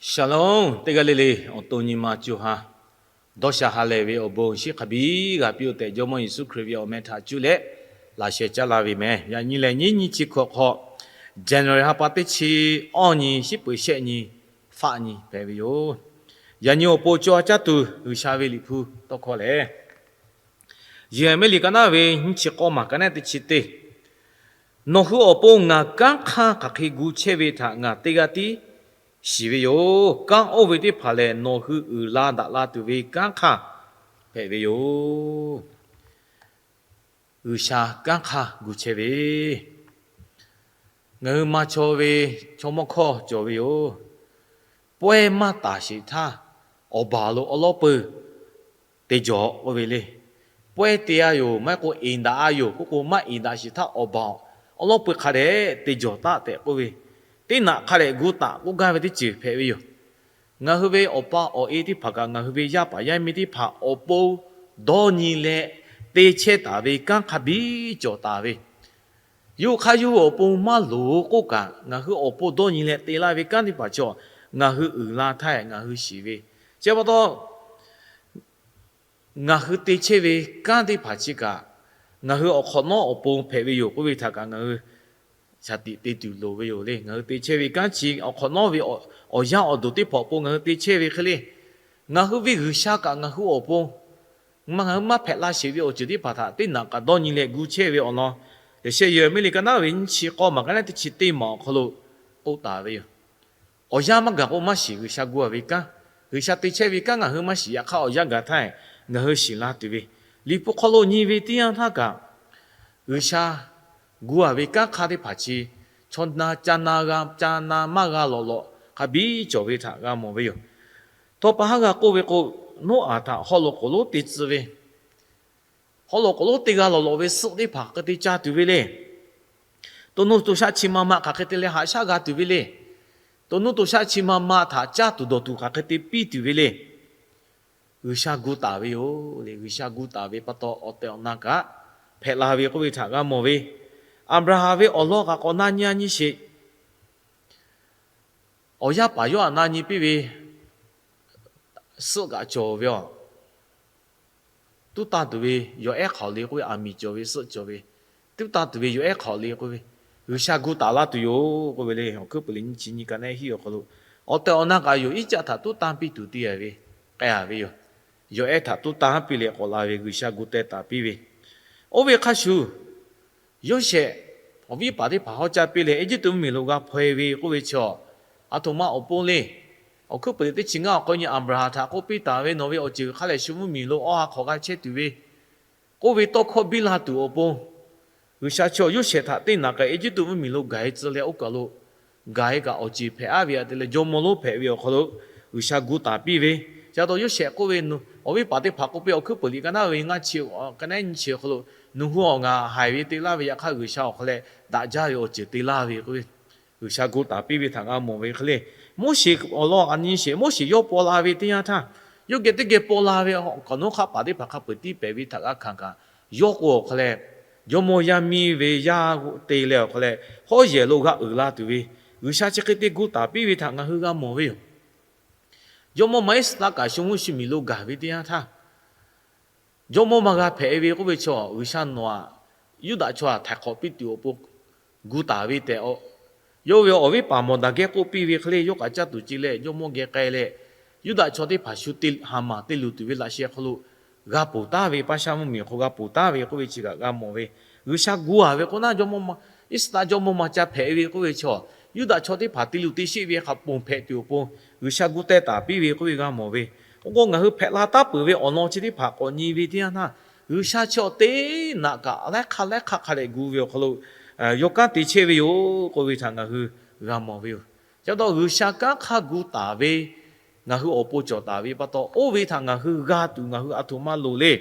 Shalom, teˇ g'aˇ le le, awˬ to nyi ma co ha dawˇ sha ha lehˬ ve awˬ bon awˬ shinˉ hk'a biˇ g'a piˇ-oˆ tehꞈ, Jawˇmawˇ Yeˍsuˆ Hkriꞈ ve awˬ meh htaꞈ cuˇ leh laꞈ sheh caˉ laˇ ve meh. Yaꞈ nyi lehˬ, nyiˇ nyi chi hkawꞈ hk'aw, January ha pa teˇ chi awˇ nyi, shiˉ peuˍ shehˆ nyi, faˆ nyi hpehꞈ ve yoˬ. Yaꞈ nyi awˬ pon co ha caˇ tuˬ G'uiˬsha ve Liꞈ hpu tawˇ hkawˇ lehˬ, Yeˍraˍmiˆ liꞈ ka naˉ ve nyiˇ chi k'awˇ maˬ ka naˉ teˇ chi teˇ, Nawˬ hui awˬ pon ngaˬ kanˉ hk'aˇ hk'aˬ hk'e gu chehˇ ve htaꞈ ngaˬ teˇ g'aˇ tiˉ shiˍ ve yoˬ. Kanˉ oˇ ve teˇ hpaˍ lehˬ, nawˬ hui uiˍ la daꞈ la tuˬ ve kanˉ hk'aˇ hpehꞈ ve yoˬ. G'uiˬsha kanˉ hk'aˇ gu chehˇ ve, ngaˬ hui ma chaw ve chaw mawˇ hkawˇ cawˬ ve yoˬ. Pawehˇ maˇ taˍ sheˍ htaˇ, awˬ baˬ lo awˉ lawˉ peuˬ te jawˬ k'oˆ ve le. Pawehˇ te-a yoˬ, maˇ heˆ k'o eˍ daꞈ-a yoˬ k'oˆ k'o, maˇ eˍ daꞈ sheˍ htaˇ awˬ baˬ awˉ lawˉ peuˬ hk'a dehꞈ te jawˬ taˉ tehꞈ k'oˆ ve, teˇ naꞈ hk'a dehꞈ gu taˍ k'oˆ gaˇ ve teˇ ceuˬ hpehꞈ ve yoˬ. Ngaˬ hui ve awˬ pa awˬ e teˇ hpaˍ kaꞈ ngaˬ hui ve yaˇ paˍ yaˇ miˇ teˇ hpaˍ awˬ pon dawˇ nyi leh te chehˇ taˍ ve kanˉ hk'a biˇ cawˬ taˍ ve, yawˇ hk'aˇ yawˇ hui awˬ pon maˇ loˍ k'oˆ kaꞈ, ngaˬ hui awˬ pon dawˇ nyi leh te laˇ ve kanˉ teˇ hpaˍ chaw ngaˬ hui uiˍ la htaˇ ngaˬ hui shiˍ ve. Chi pa taw, ngaˬ hui te chehˇ ve kanˉ teˇ hpaˍ chi kaꞈ, ngaˬ hui awˬ hk'awꞈ nawˉ awˬ pon hpehꞈ ve yoˬ k'oˆ ve htaꞈ kaꞈ ngaˬ hui shaˍ tiꞈ te tuˬ loˍ ve yoˬ le. Ngaˬ hui te chehˇ ve kanˉ chi awˬ hk'awꞈ nawˉ ve awˬ yanˇ awˬ duˬ teˇ hpaˍ awˬ pon ngaˬ hui te chehˇ ve hk'e le, ngaˬ hui ve G'uiˬsha kaꞈ ngaˬ hui awˬ pon maˇ, ngaˬ hui maˇ hpehꞈ la sheˍ ve awˬ ceuˬ teˇ hpaˍ htaꞈ teˇ naꞈ kaꞈ dawˇ nyi leh gu chehˇ ve awˬ lawn, yaꞈ sheh Yeˍraˍmiˆ liꞈ ka naˉ ve nyiˇ chi k'awˇ maˬ ka naˉ teˇ chi teˇ maˬ awˬ hk'aw lo k'oˆ taˍ ve yoˬ. Awˬ yanˇ maˇ gaˬ k'o maˇ shiˍ, G'uiˬsha gu-a ve kanˉ, G'uiˬsha te chehˇ ve kanˉ ngaˬ hui maˇ shiˍ. Yaꞈ hk'aˇ awˬ yanˇ gaˬ htaˇ ngaˬ hui shiˍ la tuˬ ve, Liꞈ hpu hk'aw lo nyi ve teˇ yanˇ htaˇ kaꞈ, G'uiˬsha gu-a ve kanˉ hk'aˇ teˇ hpaˍ chi chaw na ca na g'a, ca na maˇ g'a lawꞈ lawꞈ hk'a biˇ cawˬ ve htaꞈ g'a mawˬ ve yoˬ. Htawˇ pa haˉ g'a k'oˆ ve k'o, Noˉaꞈ htaꞈ haw loꞈ k'oˍ lonˉ te tcuh ve, haw loꞈ k'oˍ lonˉ te g'a lawꞈ lawꞈ ve suhˆ teˇ hpaˍ hk'e te ca tuˬ ve le. To nuˇ to shaˆ chi ma ma hk'aˬ hk'e te leh haꞈ shaˉ g'a tuˬ ve le. To nuˇ to shaˆ chi ma ma htaꞈ caˇ tuˬ dawˬ tuˬ hk'aˬ hk'e te piˇ tuˬ ve le. G'uiˬsha gu taˍ ve yoˬ le. G'uiˬsha gu taˍ ve pa taw, awˬ tehˬ awˬ na kaꞈ hpehꞈ la ve k'oˆ ve htaꞈ g'a mawˬ ve. Aˍbraˍhanˍ ve awˬ lawn kaꞈ k'awꞈ na nyi-a nyi sheˍ. Awˬ yaˇ paˍ yawˇ htaꞈ na nyi piˇ ve suhˆ kaꞈ cawˬ ve aˬ. Tuˉ tanˇ tuˬ ve yawˬ ehˉ hk'aoˍ le k'oˆ ve, aˬ miˍ cawˬ ve suhˆ cawˬ ve, tuˉ tanˇ tuˬ ve yawˬ ehˉ hk'aoˍ le k'oˆ ve, G'uiˬsha gu taˍ laˇ tuˬ yoˬ k'oˆ ve le. Awˬ hkuiˉ puiˍ liꞈ nyiˇ chi nyiˇ ka naˉ hiˆ awˬ hk'aw lo, awˬ tehˬ awˬ na kaꞈ yoˬ, Iˉcaˆ htaꞈ tuˉ tanˇ piˇ tuˬ te-a ve, k'ai-a ve yoˬ. Yawˬ ehˉ htaꞈ tuˉ tanˇ piˇ leh k'awꞈ la ve, G'uiˬsha gu teh taˍ piˇ ve. Oˇ ve hk'a shuˍ, Yoˇsehꞈ awˬ viˉ paˍ teˇ hpaˍ hawˉ caˇ piˇ leh Eˇjiˇtuꞈ mvuhˇmiˬ lo g'a hpaw-e ve k'oˆ ve chi, aˬ htoꞈ ma awˬ pon le. Awˬ hkuiˉ puiˍ liꞈ teˇ chi ngaˇ awˬ hk'aw nyi Aˍbraˍhanˍ htaꞈ k'oˆ piˇ taˍ ve, Nawˬ ve awˬ ceuˬ hk'a lehˬ shu mvuhˇmiˬ lo awˬ ha hk'awꞈ g'a chehˇ tuˬ ve k'oˆ ve tawˇ hkawˇ biˇ la tuˬ awˬ pon, G'uiˬsha chaw Yoˇsehꞈ htaꞈ teˇ naꞈ kaꞈ Eˇjiˇtuꞈ mvuhˇmiˬ lo gaˬ-e tcuh leh oˇ kaˬ lo gaˬ-e kaꞈ awˬ ceˬ hpehꞈ-a ve aꞈ te leh jawˇmawˇ lonˉ hpehꞈ ve awˬ hk'aw lo G'uiˬsha gu taˍ piˇ ve. Chi pa taw Yoˇsehꞈ k'oˆ ve, awˬ viˉ paˍ teˇ hpaˍ k'oˆ piˇ, awˬ hkuiˉ puiˍ liꞈ ka naˉ ve ngaˇ chi, ka naˉ nyiˇ chi awˬ hk'aw lo, Nawˬ hui awˬ ngaˬ haiˬ ve te laˇ ve, yaꞈ hk'aˇ G'uiˬsha awˬ hk'aw leh daꞈ jaˇ ve awˬ ceuˬ te laˇ ve k'oˆ ve, G'uiˬsha gu taˍ piˇ ve htaꞈ g'a mawˬ ve hk'e le. Moˉseˍ awˬ lawn a nyi sheˍ. Moˉseˍ yawˇ paw la ve teˇ yanˇ htaˇ, yawˇ geh teˇ geh paw la ve awˬ kaˍ nawˉ hk'aˆ paˍ teˇ hpaˍ hk'a peu-eˬ tiˇ pehˍ ve htaꞈ g'a hkanˍ kaꞈ, yawˇ k'o awˬ hk'aw leh jawˇmawˇ yaˇ miˇ ve yaˇ te leh awˬ hk'aw leh hawˉ yehˬ lo g'a uiˍ la tuˬ ve, G'uiˬsha chi hk'e te gu taˍ piˇ ve htaꞈ ngaˬ hui g'a mawˬ ve yoˬ. Jawˇmawˇ ma Iˉsaˍreˍlaˆ kaꞈ shu mvuhˇ shu miˬ lo gaˬ ve teˇ yanˇ htaˇ, jawˇmawˇ ma g'a hpehꞈ ve k'oˆ ve chaw, G'uiˬsha nawˬ-aꞈ Yuˇdaꞈ chaw htaꞈ htaiˍ hk'awꞈ piˇ tuˬ awˬ pon gu taˍ ve tehꞈ, yawˇ ve awˬ viˉ paˍ Mawˍdaˍgehˇ k'oˆ piˇ ve hk'e le, yawˇ kaꞈ caˇ tuˬ ce leh jawˇmawˇ geh k'ai leh, Yuˇdaꞈ chaw teˇ hpaˍ shu te Haˍmaˍ te luˬ tuˬ ve laꞈ sheh hk'aw lo g'a ponˬ taˍ ve, Paˇshaˆ mvuhˇmiˬ hk'aw g'a ponˬ taˍ ve k'oˆ ve chi kaꞈ g'a mawˬ ve. G'uiˬsha gu-a ve k'o naˉ, jawˇmawˇ ma, Iˉsaˍreˍlaˆ jawˇmawˇ ma ca hpehꞈ ve k'oˆ ve chaw, Yuˇdaꞈ chaw teˇ hpaˍ te luˬ te sheˆ ve hk'a ponˬ hpehꞈ tuˬ awˬ pon G'uiˬsha gu teh taˍ piˇ ve k'oˆ ve g'a mawˬ ve. K'o k'o ngaˬ hui hpehꞈ la taˉ peuˬ ve awˬ lawn chi teˇ hpaˍ k'awꞈ nyi ve teˇ yanˇ htaˇ, G'uiˬsha chi awˬ teˇ naꞈ kaꞈ laiˉ hk'aˇ laiˉ hk'aˇ hk'a dehꞈ gu ve awˬ hk'aw lo yawˇ kanˉ te chehˇ ve yoˬ k'oˆ ve htaꞈ ngaˬ hui g'a mawˬ ve yoˬ. Chi pa taw G'uiˬsha kanˉ hk'aˇ gu taˍ ve, ngaˬ hui awˬ pon cawˬ taˍ ve pa taw, oˇ ve htaꞈ ngaˬ hui g'a tuˬ ngaˬ hui aˬ htoꞈ ma loˍ le.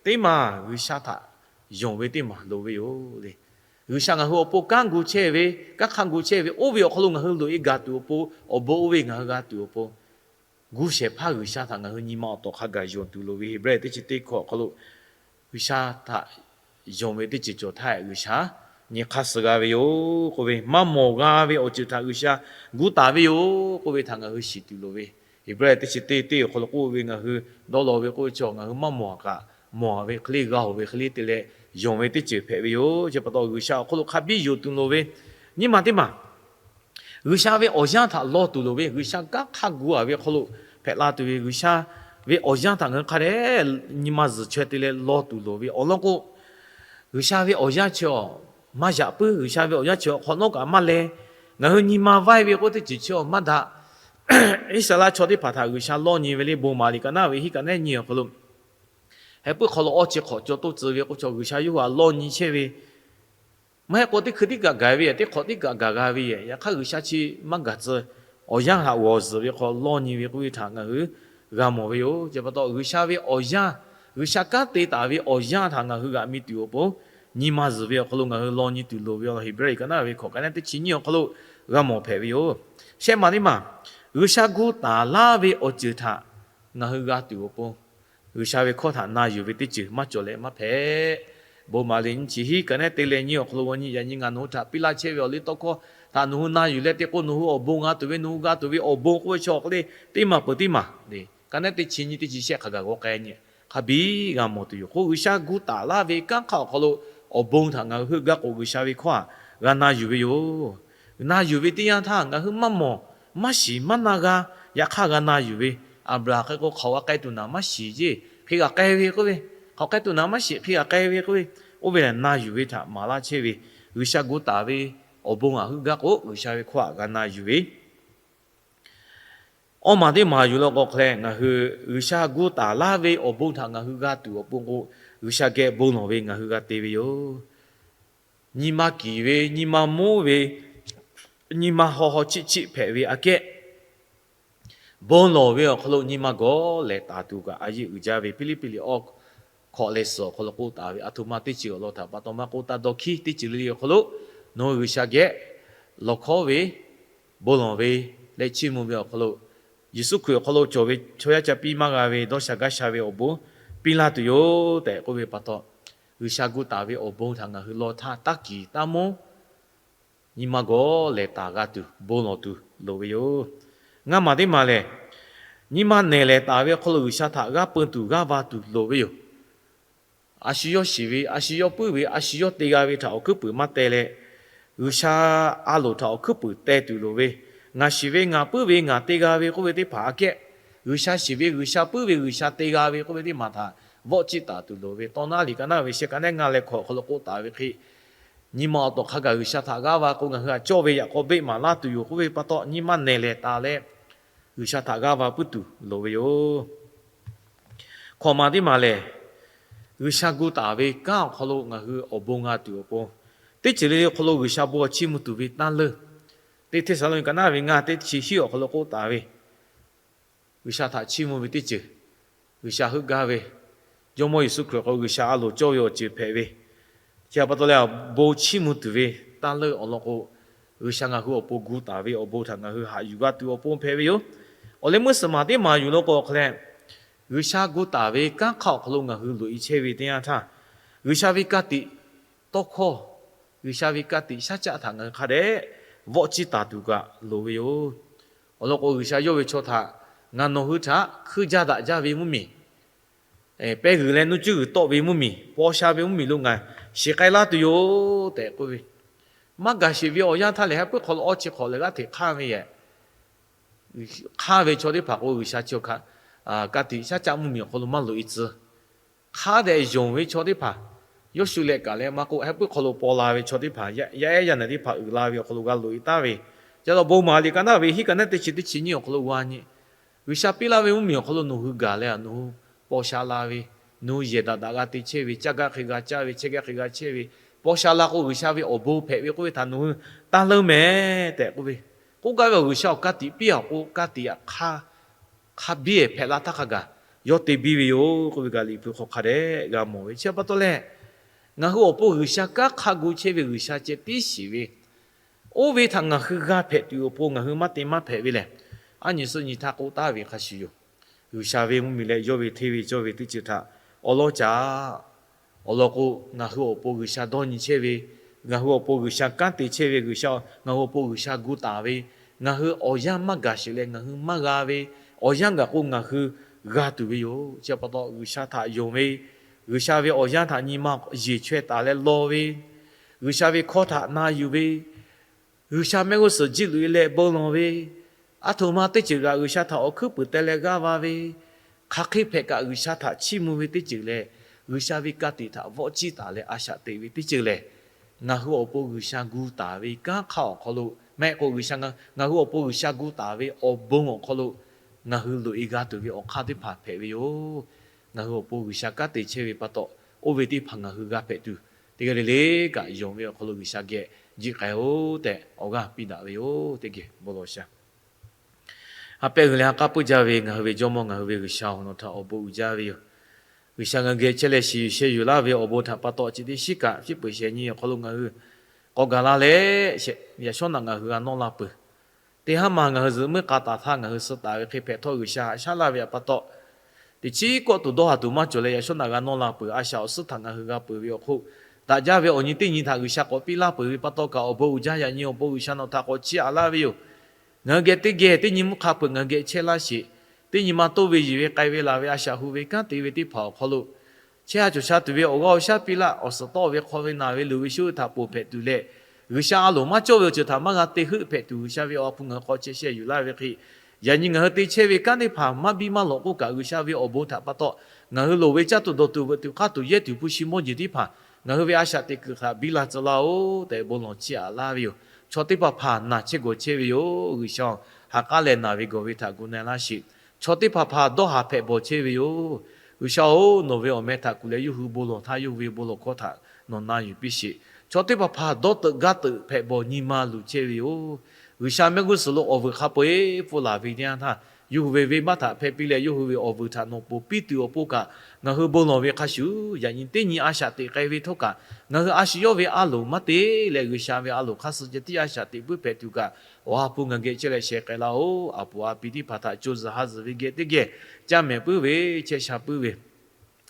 Teˇ maˬ G'uiˬsha htaꞈ yonˍ ve teˇ maˬ loˍ ve yoˬ le. G'uiˬsha ngaˬ hui awˬ pon kanˉ gu chehˇ ve, kanˉ hk'aˇ gu chehˇ ve, oˇ ve awˬ hk'aw lo ngaˬ hui loꞈ-e gaˬ tuˬ awˬ pon, awˬ bon oˇ ve ngaˬ hui g'a tuˬ awˬ pon, gu shehˍ hpaˇ G'uiˬsha htaꞈ ngaˬ hui nyi ma awˬ tawˍ hk'a gaˬ yonˍ tuˬ loˍ ve. Heˍbrehˇ teˇ chi teˇ hkawꞈ awˬ hk'aw lo G'uiˬsha htaꞈ yonˍ ve teˇ ceuˬ cawˬ htaˇ, G'uiˬsha nyi hk'aˇ suh g'a ve yoˬ k'oˆ ve, maˇ mawˬ g'a ve awˬ ceuˬ htaꞈ G'uiˬsha gu taˍ ve yoˬ k'oˆ ve htaꞈ ngaˬ hui shiˍ tuˬ loˍ ve. Heˍbrehˇ teˇ chi teˇ teˇ awˬ hk'aw lo k'oˆ ve, ngaˬ hui dawˇ law ve k'oˆ ve chi, ngaˬ hui maˇ mawˬ kaꞈ mawˬ ve hk'e le, g'a oˬ ve hk'e le te leh yonˍ ve teˇ ceuˬ hpehꞈ ve yoˬ. Chi pa taw G'uiˬsha awˬ hk'aw lo hk'a biˇ yonˍ tuˬ loˍ ve. Nyiˇ maˬ teˇ maˬ G'uiˬsha ve awˬ yanˇ htaꞈ law tuˬ loˍ ve, G'uiˬsha kanˉ hk'a gu-a ve hk'aw lo hpehꞈ la tuˬ ve, G'uiˬsha ve awˬ yanˇ htaꞈ ngaˬ hui hk'a dehꞈ nyi ma zuhˬ chaweh te leh law tuˬ loˍ ve awˬ lawn k'o, G'uiˬsha ve awˬ yanˇ chi awˬ maˇ yaꞈ puiˉ, G'uiˬsha ve awˬ yanˇ chi awˬ hk'awꞈ nawˉ kaꞈ maˇ leh, ngaˬ hui nyi ma vaiˇ ve k'oˆ teˇ ceuˬ chi awˬ maˇ daꞈ. Iˉsaˍreˍlaˆ chaw teˇ hpaˍ htaꞈ G'uiˬsha lawˇ nyi ve le, bon maˍ liꞈ ka naˉ ve hiˉ ka nehˉ nyi awˬ hk'aw lo, heh puiˉ hk'aw lo awˇ chi hk'awꞈ caw toˇ tcuh ve k'oˆ chaw G'uiˬsha yawˇ hui htaꞈ lawˇ nyi chehˇ ve, maˇ heˆ k'o teˇ hkui tiˉ kaꞈ gaˬ ve, teˇ hk'awꞈ tiˉ kaꞈ gaˬ g'a ve yoˬ. Yaꞈ hk'aˇ G'uiˬsha chi maˇ gaˬ tcuh, awˬ yanˇ htaꞈ g'awˬ zuhˬ ve hk'aw lawˇ nyi ve k'oˆ ve htaꞈ ngaˬ hui g'a mawˬ ve yoˬ. Chi pa taw G'uiˬsha ve awˬ yanˇ, G'uiˬsha kanˉ te taˍ ve awˬ yanˇ htaꞈ ngaˬ hui g'aꞈ mi tuˬ awˬ pon, nyi ma zuhˬ ve awˬ hk'aw lo ngaˬ hui law nyi tuˬ loˍ ve awˬ lawn Heˍbrehˇ ka naˉ ve hkawꞈ ka nehˉ teˇ chi nyiˇ awˬ hk'aw lo g'a mawˬ hpehꞈ ve yoˬ. Shehˆ maˬ teˇ maˬ, G'uiˬsha gu taˍ laˇ ve awˬ ceuˬ htaꞈ ngaˬ hui g'a tuˬ awˬ pon, G'uiˬsha ve hkawˇ htaꞈ na yuˬ ve teˇ ceuˬ maˇ cawˬ leh maˇ hpehꞈ. Bon maˍ liꞈ nyiˇ chi hiˉ ka nehˉ te leh nyiˇ awˬ hk'aw lo g'a nyi, yaꞈ nyi ngaˬ nawˬ hui htaꞈ piˇ laˇ chehˇ ve awˬ liˇ tawˇ hkawˇ htaꞈ nawˬ hui na yuˬ leh te k'o, nawˬ hui awˬ bon g'a tuˬ ve, nawˬ hui g'a tuˬ ve awˬ bon k'oˆ ve chi awˬ hk'aw lo teˇ maˬ peuˬ teˇ maˬ le, ka nehˉ teˇ chi nyiˇ teˇ chi shehˆ hk'a gaˬ g'aw k'ai nyi hk'a biˇ g'a mawˬ tuˬ yoˬ. K'o G'uiˬsha gu taˍ laˇ ve kanˉ hk'aˇ awˬ hk'aw lo awˬ bon htaꞈ ngaˬ hui heuˆ gaˇ k'o, G'uiˬsha ve hkawˇ htaꞈ g'a na yuˬ ve yoˬ. Na yuˬ ve teˇ yanˇ htaˇ ngaˬ hui maˇ mawˬ, maˇ shiˍ, maˇ na g'a. Yaꞈ hk'aˇ g'a na yuˬ ve, Aˍbraˍhanˍ hk'e k'o hk'aoˍ g'a k'ai tuˬ naˍ maˇ shiˍ jeˇ, hk'e g'a k'ai ve k'oˆ ve, hk'aoˍ k'ai tuˬ naˍ maˇ shiˍ, hk'e g'a k'ai ve k'oˆ ve, oˇ ve lehˬ na yuˬ ve htaꞈ maˍ laˇ chehˇ ve, G'uiˬsha gu taˍ ve awˬ bon htaꞈ heuˆ gaˇ k'o, G'uiˬsha ve hkawˇ htaꞈ g'a na yuˬ ve Awˇ maˬ teˇ maˬ yuˬ law k'o hk'e leh, ngaˬ hui G'uiˬsha gu taˍ laˇ ve awˬ bon htaꞈ ngaˬ hui g'a tuˬ awˬ pon k'o, G'uiˬsha geh bon lawˬ ve ngaˬ hui g'a te ve yoˬ. Nyi ma kiˍ ve, nyi ma monˉ ve, nyi ma haw haw chiˆ chiˆ hpehꞈ ve aꞈ kehˉ, bon lawˬ ve awˬ hk'aw lo nyi ma gawˬ lehˬ taˍ tuˬ kaꞈ a yeˇ uiˍ jaˇ ve Hpiˇliˇpiˆ liꞈ awˇ hkawꞈ leh suhˍ awˬ hk'aw lo k'oˆ taˍ ve, aˬ htoꞈ ma teˇ ceuˬ awˬ lawn htaꞈ pa taw maˇ k'oˆ, taˇ dawˇ hkiˉ teˇ ceuˬ le le awˬ hk'aw lo nawˬ hui G'uiˬsha geh lawˬ hkawˉ ve, bon lawˬ ve leh chiˇ mvuh ve awˬ hk'aw lo, Yeˍsuˆ Hkriꞈ awˬ hk'aw lo cawˬ ve chaw yaˇ ca piˇ maˇ g'a ve dawˇ sha gaˇ sha ve awˬ bon piˇ laˇ tuˬ yoˬ tehꞈ k'oˆ ve pa taw, G'uiˬsha gu taˍ ve awˬ bon htaꞈ ngaˬ hui lawˬ htaˇ taˇ kiˍ taˇ monˉ nyi ma gawˬ lehˬ taˍ g'a tuˬ bon lawˬ tuˬ loˍ ve yoˬ. Ngaˇ maˬ teˇ maˬ lehˬ, nyi ma nehˬ lehˬ taˍ ve awˬ hk'aw lo G'uiˬsha htaꞈ g'aˇ peu tuˬ g'aˇ va tuˬ loˍ ve yoˬ. A shu yawˇ shiˍ ve, a shu yawˇ puiˉ ve, a shu yawˇ te g'a ve htaꞈ awˬ hkuiˉ puiˍ maˇ teh leh, G'uiˬsha a loˍ htaꞈ awˬ hkuiˉ puiˍ teh tuˬ loˍ ve, ngaˬ shiˍ ve ngaˬ puiˉ ve ngaˬ te g'a ve k'oˆ ve teˇ hpaˍ aꞈ kehˉ, G'uiˬsha shiˍ ve G'uiˬsha puiˉ ve G'uiˬsha te g'a ve k'oˆ ve teˇ maˬ htaꞈ vawˆ ciˇ taˍ tuˬ loˍ ve. Tawˇ naˉ liꞈ ka naˉ ve shehˆ ka nehˉ ngaˇ leh hkawꞈ awˬ hk'aw lo k'oˆ taˍ ve hk'e, nyi ma awˬ tawˍ hk'a gaˬ G'uiˬsha htaꞈ g'aˇ va k'o, ngaˬ hui htaꞈ cawˇ ve yaꞈ k'aw beˆ maˍ laˇ tuˬ yoˬ k'oˆ ve pa taw, nyi ma nehˬ lehˬ taˍ leh G'uiˬsha htaꞈ g'aˇ va puiˉ tuˬ loˍ ve yoˬ. Hkawꞈ maˬ teˇ maˬ lehˬ, G'uiˬsha gu taˍ ve kanˉ awˬ hk'aw lo ngaˬ hui awˬ bon g'a tuˬ awˬ pon, teˇ ceuˬ le le awˬ hk'aw lo G'uiˬsha bon awˬ chiˇ mvuh tuˬ ve taˇ leuˇ. Teˇ Hteˇsaˍlawˇniˆ ka naˉ ve ngaˇ teˇ chi hiˉ awˬ hk'aw lo k'oˆ taˍ ve, G'uiˬsha htaꞈ chiˇ mvuh ve teˇ ceuˬ, G'uiˬsha heuˆ gaˇ ve, Jawˇmawˇ Yeˍsuˆ Hkriꞈ k'o G'uiˬsha a loˍ cawˇ ve awˬ ceuˬ hpehꞈ ve, chi pa taw leh bon chiˇ mvuh tuˬ ve taˇ leuˇ awˬ lawn k'o, G'uiˬsha ngaˬ hui awˬ pon gu taˍ ve awˬ bon htaꞈ ngaˬ hui haꞈ yuˬ g'a tuˬ awˬ pon hpehꞈ ve yoˬ. Awˬ leh meuˇ suhˍ maˬ teˇ maˬ yuˬ law k'o hk'e leh, G'uiˬsha gu taˍ ve kanˉ hk'aˇ awˬ hk'aw lo ngaˬ hui loꞈ e chehˇ ve teˇ yanˇ htaˇ, G'uiˬsha ve ka tiꞈ tawˇ hkawˇ, G'uiˬsha ve ka tiꞈ shaˉ caˆ htaꞈ ngaˬ hui hk'a dehꞈ vawˆ ciˇ taˍ tuˬ kaꞈ loˍ ve yoˬ. Awˬ lawn k'o, G'uiˬsha yawˇ ve chaw htaꞈ ngaˬ nawˬ hui htaꞈ hkuiˇ jaˇ daꞈ jaˇ ve mvuhˇmiˬ, pehˇ g'uiˬ leh nuˇ cuˇ g'uiˬ tawˆ ve mvuhˇmiˬ, paw sha ve mvuhˇmiˬ lo ngaˬ shiˍ k'ai laˇ tuˬ yoˬ tehꞈ k'oˆ ve. Maˇ gaˬ sheˍ ve awˬ yanˇ htaˇ lehˬ, heh puiˉ hk'aw lo awˇ chi hk'awꞈ lehˬ g'aˇ hteꞈ hk'aˇ ve yehˬ. Hk'aˇ ve chaw teˇ hpaˍ k'o, G'uiˬsha chi hk'a ka tiꞈ shaˉ caˆ mvuhˇmiˬ awˬ hk'aw lo maˇ loꞈ e tcuh. Hk'a dehꞈ yonˍ ve chaw teˇ hpaˍ, Yoˇshuˆ leh kaꞈ leh maˇ k'oˆ, heh puiˉ hk'aw lo paw la ve chaw teˇ hpaˍ, yaˇ ehˉ yaˇ naˬ teˇ hpaˍ uiˍ la ve awˬ hk'aw lo g'a loꞈ e taˍ ve. Ca taw bon maˍ liꞈ ka naˉ ve hiˉ ka nehˉ teˇ chi teˇ chi nyiˇ awˬ hk'aw lo g'a nyi, G'uiˬsha piˇ laˇ ve mvuhˇmiˬ awˬ hk'aw lo nawˬ hui gaˬ leh, nawˬ hui paw sha la ve, nawˬ hui yehˬ daꞈ daꞈ g'a te chehˇ ve, caˇ gaˇ hk'e g'a caˇ ve, chehˇ gaˇ hk'e g'a chehˇ ve, paw sha la k'o, G'uiˬsha ve awˬ bon hpehꞈ ve k'oˆ ve htaꞈ nawˬ hui taˇ leuˇ mehˍ tehꞈ k'oˆ ve. K'oˆ gaˇ ve awˬ G'uiˬsha awˬ ka tiꞈ piˇ a k'o, ka tiꞈ hk'a hk'a biˇ hpehꞈ la htaˇ hk'a gaˬ yawˇ te biˇ ve yoˬ k'oˆ ve kaꞈ Liꞈ hpu hk'aw hk'a dehꞈ g'a mawˬ ve. Chi pa taw leh, ngaˬ hui awˬ pon G'uiˬsha kanˉ hk'a gu chehˇ ve G'uiˬsha ceh tiˉ shiˍ ve, oˇ ve htaꞈ ngaˬ hui g'a hpehꞈ tuˬ awˬ pon ngaˬ hui maˇ te maˇ hpehꞈ ve lehˬ, aˉ nyi suh nyi htaˇ k'oˆ taˍ ve hk'a shuˍ yoˬ. G'uiˬsha ve mvuhˇmiˬ leh yawˇ ve hteˇ ve cawˇ ve teˇ ceuˬ htaꞈ awˬ lawn caꞈ, awˬ lawn k'o, ngaˬ hui awˬ pon G'uiˬsha dawˇ nyi chehˇ ve, Ngaˬ hui awˬ pon G'uiˬsha kanˉ te chehˇ ve G'uiˬsha, ngaˬ hui awˬ pon G'uiˬsha gu taˍ ve, ngaˬ hui awˬ yanˇ maˇ gaˬ sheˍ leh ngaˬ hui maˇ g'a ve, awˬ yanˇ gaˬ k'o ngaˬ hui g'a tuˬ ve yoˬ. Chi pa taw G'uiˬsha htaꞈ yonˍ ve, G'uiˬsha ve awˬ yanˇ htaꞈ nyi ma yeˬ chaweh taˍ leh law ve, G'uiˬsha ve hkawˇ htaꞈ na yuˬ ve, G'uiˬsha mehˆ g'uˇ suhˍ jiˇ loꞈ e leh bon lawˬ ve, aˬ htoꞈ ma teˇ ceuˬ kaꞈ G'uiˬsha htaꞈ awˬ hkuiˉ puiˍ teh leh g'aˇ va ve, hk'aˬ hk'e hpehꞈ kaꞈ G'uiˬsha htaꞈ chiˇ mvuh ve teˇ ceuˬ leh, G'uiˬsha ve ka tiꞈ htaꞈ vawˆ ciˇ taˍ leh a shaꞈ teꞈ ve teˇ ceuˬ lehˬ, ngaˬ hui awˬ pon G'uiˬsha gu taˍ ve kanˉ hk'aˇ awˬ hk'aw lo mehˆ k'o, G'uiˬsha ngaˬ hui awˬ pon G'uiˬsha gu taˍ ve awˬ bon awˬ hk'aw lo ngaˬ hui loꞈ e g'a tuˬ ve awˬ hk'aˇ teˇ hpaˍ hpehꞈ ve yoˬ. Ngaˬ hui awˬ pon G'uiˬsha kanˉ te chehˇ ve pa taw, oˇ ve teˇ hpaˍ ngaˬ hui g'a hpehꞈ tuˬ, teˇ g'aˇ le le kaꞈ yonˍ ve awˬ hk'aw lo G'uiˬsha geh jiˆ k'ai-oˬ tehꞈ awˬ g'aˇ piˇ daꞈ ve yoˬ. Teˇ geh bon lawˬ shaˍ. Ha pehˇ hui leh ha k'aˉ puiˉ jaˇ ve ngaˬ hui ve Jawˇmawˇ, ngaˬ hui ve G'uiˬsha-oˬ, nawˬ htaꞈ awˬ bon uiˍ jaˇ ve yoˬ. G'uiˬsha ngaˬ geh chehˇ leh shiˍ yuˬ sheh yuˬ laˇ ve awˬ bon htaꞈ pa taw, chi teˇ shiˉ kaꞈ shiˉ peuˬ shehˍ nyi awˬ hk'aw lo ngaˬ hui k'awꞈ gaˬ la leh, yaꞈ shawˉ naꞈ ngaˬ hui g'a nawˇ la peuˬ. Teˇ haˉ ma ngaˬ hui zuhꞈ muiˉ k'a taˍ htaˇ ngaˬ hui suh taˍ ve hk'e hpehꞈ htawˇ, G'uiˬsha haꞈ shaˉ laˇ ve pa taw, teˇ chiˉ kawˆ tuˬ dawˇ haˍ tuˬ maˇ cawˬ leh yaꞈ shawˉ naꞈ g'a nawˇ la peuˬ. A shaꞈ awˬ suhˉ htaꞈ ngaˬ hui g'a peuˬ ve awˬ hk'oˆ, daꞈ jaˇ ve awˬ nyi teˇ nyi htaꞈ G'uiˬsha k'awꞈ piˇ laˇ peuˬ ve pa taw kaꞈ, awˬ bon uiˍ jaˇ. Yaꞈ nyi awˬ bon G'uiˬsha nawˬ htaꞈ k'awꞈ chiˇ aꞈ laˇ ve yoˬ. Ngaˬ hui geh teˇ geh teˇ nyi mvuhˇ hk'a peuˬ ngaˬ hui geh chehˇ laˇ sheˍ. Teˇ nyi ma toˇ ve yiˬ ve k'ai ve laˬ ve a shaꞈ hu ve kanˉ te ve teˇ hpaˍ awˬ hk'aw lo, chehˇ ha cawˬ sha tuˬ ve awˬ g'aˇ awˬ shaˉ piˇ laˇ. Awˬ suhˍ tawˆ ve hk'aw ve naˬ ve luˬ ve shuˉ ve htaꞈ ponˬ hpehꞈ tuˬ leh, G'uiˬsha a loˍ maˇ cawˇ ve awˬ ceuˬ htaꞈ maˇ g'a te heuˆ hpehꞈ tuˬ, G'uiˬsha ve awˬ ha hpu ngaˬ hui hk'aw chehˇ sheh yuˬ laˇ ve hk'e, yaꞈ nyi ngaˬ hui te chehˇ ve kanˉ teˇ hpaˍ maˇ biˇ maˇ lawꞈ k'oˆ kaꞈ, G'uiˬsha ve awˬ bon htaꞈ pa taw ngaˬ hui loˍ ve caˇ tuˬ dawˬ tuˬ veuꞈ tuˬ k'aˇ tuˬ yehˇ tuˬ hpu shi mawˇ jeˬ teˇ hpaˍ ngaˬ hui ve a shaꞈ teꞈ kuiˬ htaꞈ biˇ la tcuh laˇ-oˬ tehꞈ bon lawˬ chiˇ aꞈ laˇ ve yoˬ. Chaw teˇ hpaˍ hpaˍ naˬ chehˇ gawˬ chehˇ ve yoˬ. G'uiˬsha-oˬ, ha k'aˉ leh naˬ ve gawˬ ve htaꞈ gu na-e laˇ sheˍ. Chaw teˇ hpaˍ hpaˍ dawˇ haˍ hpehꞈ bawˬ chehˇ ve yoˬ. G'uiˬsha-oˬ, nawˬ ve awˬ meh htaꞈ kuˬ leh yawˇ hui bon lawˬ htaˇ, yawˇ hui ve bon lawˬ hkawˇ htaꞈ nawˬ na yuˬ piˇ sheˍ. Chaw teˇ hpaˍ hpaˍ dawˇ teuꞈ gaˇ teuꞈ hpehꞈ bawˬ nyi ma luˬ chehˇ ve yoˬ. G'uiˬsha mehˆ g'uˇ suhˍ lo awˬ vuiˬ hk'a peu-eˬ pfuhˇ laˬ ve teˇ yanˇ htaˇ, yawˇ hui ve venˇbaˆ htaꞈ hpehˇ piˇ leh yawˇ hui ve awˬ vuiˬ htaꞈ nawˬ ponˬ piˇ tuˬ awˬ pon kaꞈ, ngaˬ hui bon lawˬ ve hk'a shuˍ, yaꞈ nyi teˇ nyi a shaꞈ teꞈ k'ai ve htawˇ kaꞈ, ngaˬ hui a shu yawˇ ve a loˍ maˇ te leh, G'uiˬsha ve a loˍ hk'aˇ suh ceh tiˉ a shaꞈ teꞈ puiˉ hpehꞈ tuˬ kaꞈ, awˬ ha hpu ngaˬ geh chehˇ leh sheh k'ai laˇ-oˬ. A puˍ a pi teˇ hpaˍ htaꞈ co zuhˬ ha zuhˬ ve geh teˇ geh caˇ mehˍ puiˉ ve, chehˇ sha puiˉ ve,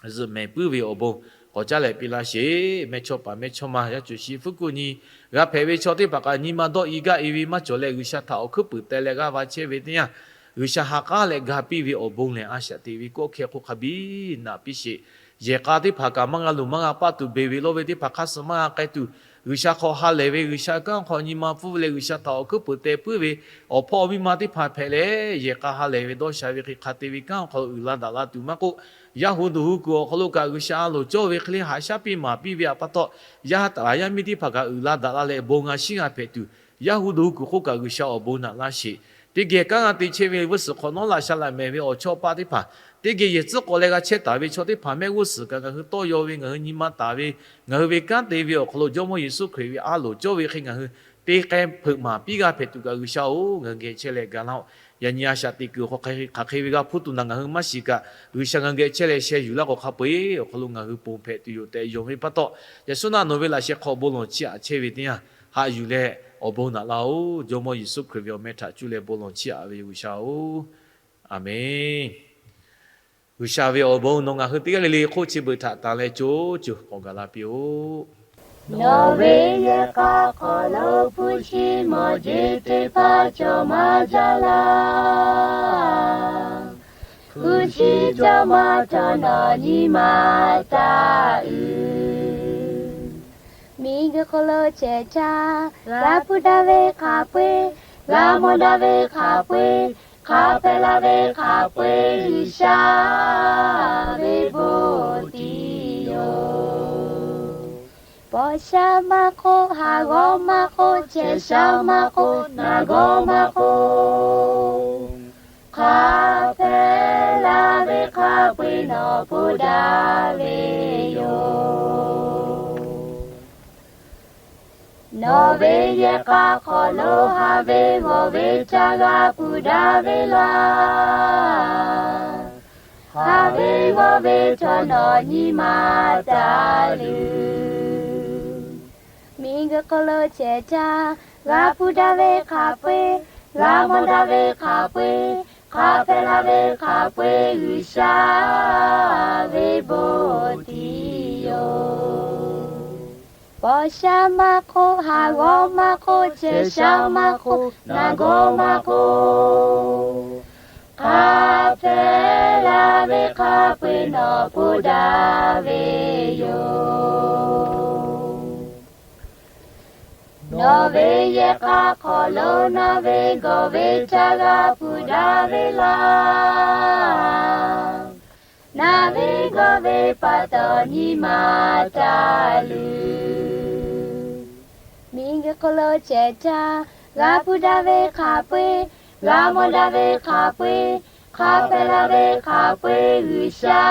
zuhꞈ mehˍ puiˉ ve awˬ bon k'awꞈ caˉ leh piˇ laˇ sheˍ. Mehˇchawˇpaˍ mehˇchawˇma yaˇ cuˬ shi fuˉ kuˆ nyi g'a hpehꞈ ve chaw teˇ hpaˍ kaꞈ, nyi ma dawˇ i gaˇ i ve maˇ cawˬ leh, G'uiˬsha htaꞈ awˬ hkuiˉ puiˍ teh leh g'aˇ va chehˇ ve teˇ yanˇ, G'uiˬsha ha k'aˉ leh ga piˇ ve awˬ bon lehˬ, a shaꞈ teꞈ ve kawˆ hkeh hk'oˆ hk'a biˇ naꞈ piˇ sheˍ. Yehˬ k'a teˇ hpaˍ kaꞈ maˇ g'a luˬ maˇ g'a paˆ tuˬ, beˬ ve lawˇ ve teˇ hpaˍ hk'aˇ suh maˇ g'a k'ai tuˬ, G'uiˬsha hk'aw ha lehˬ ve, G'uiˬsha kanˉ hk'aw nyi ma pfuhˇ ve leh G'uiˬsha htaꞈ awˬ hkuiˉ puiˍ teh puiˉ ve awˬ hpawˇ awˬ miˇ ma teˇ hpaˍ hpehꞈ leh, yehˬ k'a ha lehˬ ve dawˇ sha ve hk'e hk'a te ve kanˉ awˬ hk'aw lo uiˍ la daꞈ la tuˬ maˇ k'oˆ, yaˇ hu duˬ hu kuiˬ awˬ hk'aw lo kaꞈ G'uiˬsha a loˍ cawˇ ve hk'e le haꞈ shaˉ piˇ maˍ piˇ ve pa taw, yaˇ ha taˍ yaˇ miˇ teˇ hpaˍ kaꞈ uiˍ la daꞈ la leh bon g'a shiˉ g'a hpehꞈ tuˬ, yaˇ hu duˬ hu kuiˬ hk'oˆ kaꞈ G'uiˬsha awˬ bon naꞈ laˇ sheˍ. Teˇ geh kanˉ g'a te chehˇ ve vuiˇ suhˍ hk'awꞈ nawˉ laꞈ sha laꞈ mehˍ ve awˬ chawˇ paˆ teˇ hpaˍ, teˇ geh yehˬ tcuhˉ k'awꞈ leh g'a chehˇ taˍ ve chaw teˇ hpaˍ mehˆ g'uˇ suhˍ kaꞈ ngaˬ hui tawˇ yaw ve, ngaˬ hui nyi ma taˍ ve, ngaˬ hui ve kanˉ te ve awˬ hk'aw lo Jawˇmawˇ Yeˍsuˆ Hkriꞈ ve a loˍ cawˇ ve hk'e ngaˬ hui te k'ai hpeuꞈ maˍ piˇ g'a hpehꞈ tuˬ kaꞈ, G'uiˬsha-oˬ, ngaˬ hui geh chehˇ leh ga laˇ-oˆ. Yaꞈ nyi a shaꞈ teꞈ kuiˬ awˬ hk'aw hk'aˬ hk'e ve g'a hpuˇ tuˬ naˬ ngaˬ hui maˇ shiˍ kaꞈ, G'uiˬsha ngaˬ hui geh chehˇ leh sheh yuˬ laˇ k'o hk'a peu-eˬ awˬ hk'aw lo ngaˬ hui ponˬ hpehꞈ tuˬ yoˬ tehꞈ yonˍ ve pa taw, yaꞈ shawˉ naꞈ nawˬ ve laꞈ sheh hk'aw bon lawˬ chiˇ aꞈ chehˇ ve teˇ yanˇ, haꞈ yuˬ leh awˬ bon naꞈ laˇ-oˬ. Jawˇmawˇ Yeˍsuˆ Hkriꞈ ve awˬ meh htaꞈ cuˇ leh bon lawˬ chiˇ aꞈ ve yoˬ, G'uiˬsha-oˬ. Aˍmenˍ. G'uiˬsha ve awˬ bon nawˬ ngaˬ hui teˇ g'aˇ le le hk'oˆ chi beuꞈ htaꞈ tanˬ leh co co k'awꞈ gaˬ la piˇ-oˆ. Nawˬ ve yehˬ k'a hk'aw lo hpu shi mawˬ jeˬ teˇ hpaˍ cawˬ maˇ jaˇ laˇ. Hpu shi cawˬ maˇ cawˬ nawˬ nyi ma taˍ uiˍ. Miˬguiˬ hk'aw lo chehˇ caˇ, g'a hpuˇ daꞈ ve hk'a peu-eˬ, g'a mawˬ daꞈ ve hk'a peu-eˬ, hk'a hpehꞈ la ve hk'a peu-eˬ, G'uiˬsha ve bon tiˉ yoˬ. Paw sha maˇ k'oˆ, haˍ g'awˇ maˇ k'oˆ, chehˇ sha maˇ k'oˆ, naˬ g'awˇ maˇ k'oˆ, hk'a hpehꞈ la ve hk'a peu-eˬ nawˬ hpuˇ daꞈ ve yoˬ. Nawˬ ve yehˬ k'a hk'aw lo haˍ ve g'awˬ ve caˇ g'a hpuˇ daꞈ ve laˇ. Haˍ ve g'awˬ ve chaw nawˬ nyi ma taˍ luˬ. Miˬguiˬ hk'aw lo chehˇ caˇ, g'a hpuˇ daꞈ ve hk'a peu-eˬ, g'a mawˬ daꞈ ve hk'a peu-eˬ, hk'a hpehꞈ la ve hk'a peu-eˬ, G'uiˬsha ve bon tiˉ yoˬ. Paw sha maˇ k'oˆ, haˍ g'awˇ maˇ k'oˆ, chehˇ sha maˇ k'oˆ, naˬ gawˇ maˇ k'oˆ, hk'a hpehꞈ la ve hk'a peu-eˬ nawˬ hpoˆ daꞈ ve yoˬ. Nawˬ ve yehˬ k'a hk'aw lo naˬ ve gawˬ ve htaꞈ g'a hpuˇ daꞈ ve laˇ. Naˬ ve gawˬ ve pa taw nyi ma taˍ luˬ. Miˬguiˬ hk'aw lo chehˇ htaˇ, g'a hpuˇ daꞈ ve hk'a peu-eˬ, g'a mawˬ daꞈ ve hk'a peu-eˬ, hk'a hpehꞈ la ve hk'a peu-eˬ G'uiˬsha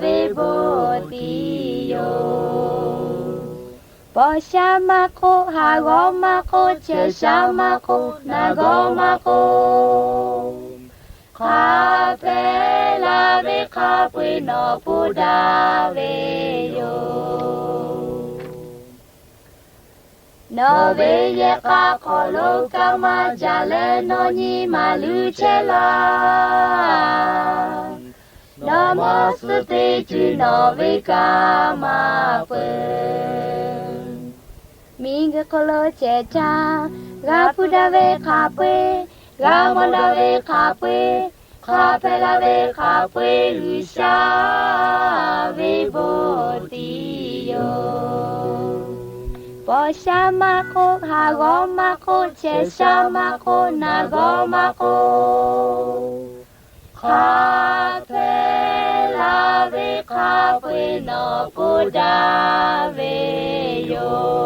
ve bon tiˍ yoˬ. Paw sha maˇ k'oˆ, haˍ g'awˇ maˇ k'oˆ, chehˇ sha maˇ k'oˆ, naˬ gawˇ maˇ k'oˆ, hk'a hpehꞈ la ve hk'a peu-eˬ nawˬ hpoˆ daꞈ ve yoˬ. Nawˬ ve yehˬ k'a hk'aw lo kaˇ maˇ jaˇ leh nawˬ nyi ma luˬ chehˇ laˇ. Nawˬ maˇ suh teˇ ceuˬ nawˬ ve kaˇ maˇ peuˬ. Miˬguiˬ hk'aw lo chehˇ htaˇ, g'a hpuˇ daꞈ ve hk'a peu-eˬ, g'a mawˬ daꞈ ve hk'a peu-eˬ, hk'a hpehꞈ la ve hk'a peu-eˬ G'uiˬsha ve bon tiˍ yoˬ. Paw sha maˇ k'oˆ, haˍ g'awˇ maˇ k'oˆ, chehˇ sha maˇ k'oˆ, naˬ gawˇ maˇ k'oˆ, hk'a hpehꞈ la ve hk'a peu-eˬ nawˬ hpoˆ daꞈ ve yoˬ.